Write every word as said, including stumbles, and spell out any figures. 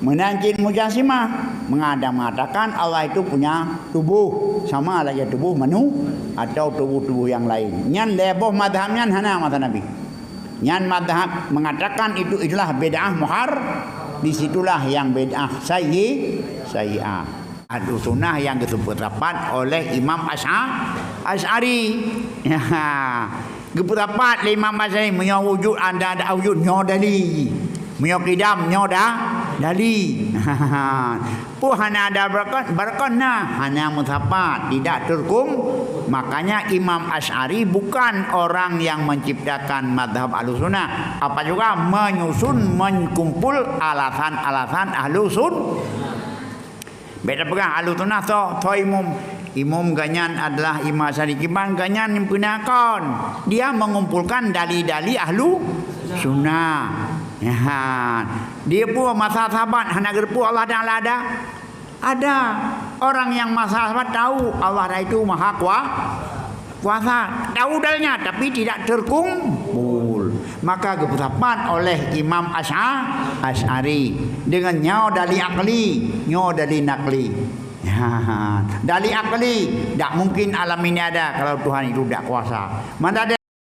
Meunan cit Mujassimah, mengada-, mengatakan Allah itu punya tubuh, sama lagèe tubuh manu-, atau tubuh-tubuh yang lain. Nyan lhèe boh mazhab nyan hana masa Nabi. Nyan mazhab mengatakan itu, itulah bid'ah muhar-, di situlah yang bid'ah sayyi-, sayyi'ah. Ahlu Sunnah yang geupeusapat oleh Imam As'a-, Asy'ari. Ya. Geupeusapat lé Imam Asy'ari, meunyoe wujud ada, ada wujud, nyoe dali. Meunyoe qidam, nyoe da-, dali. Peue hana ada barakon? Barakon na, hana meusapat, tidak terkum. Makanya Imam Asy'ari bukan orang yang menciptakan mazhab Ahlussunnah, apa juga menyusun, mengkumpul alasan-alasan Ahlussun-, Bèk tapeugah Ahlussunnah soe, soe imum. Imum gobnyan adalah Imam Asy'ari, kiban gobnyan nyang peuna kon. Dia mengumpulkan dali-dali Ahlussunnah. Ya. Dia pun masa sahabat hana geuteupeue Allah Taala ada? Ada. Orang yang masa sahabat tahu Allah Taala itu maha kua-, kuasa. Tahu dalilnya, tapi tidak terkumpul. Maka geupeusapat oleh Imam As'a-, Asy'ari dengan nyoe dali akli, nyoe dali nakli. Ya, dali akli, tak mungkin alam ini ada kalau Tuhan itu tidak kuasa. Mana ada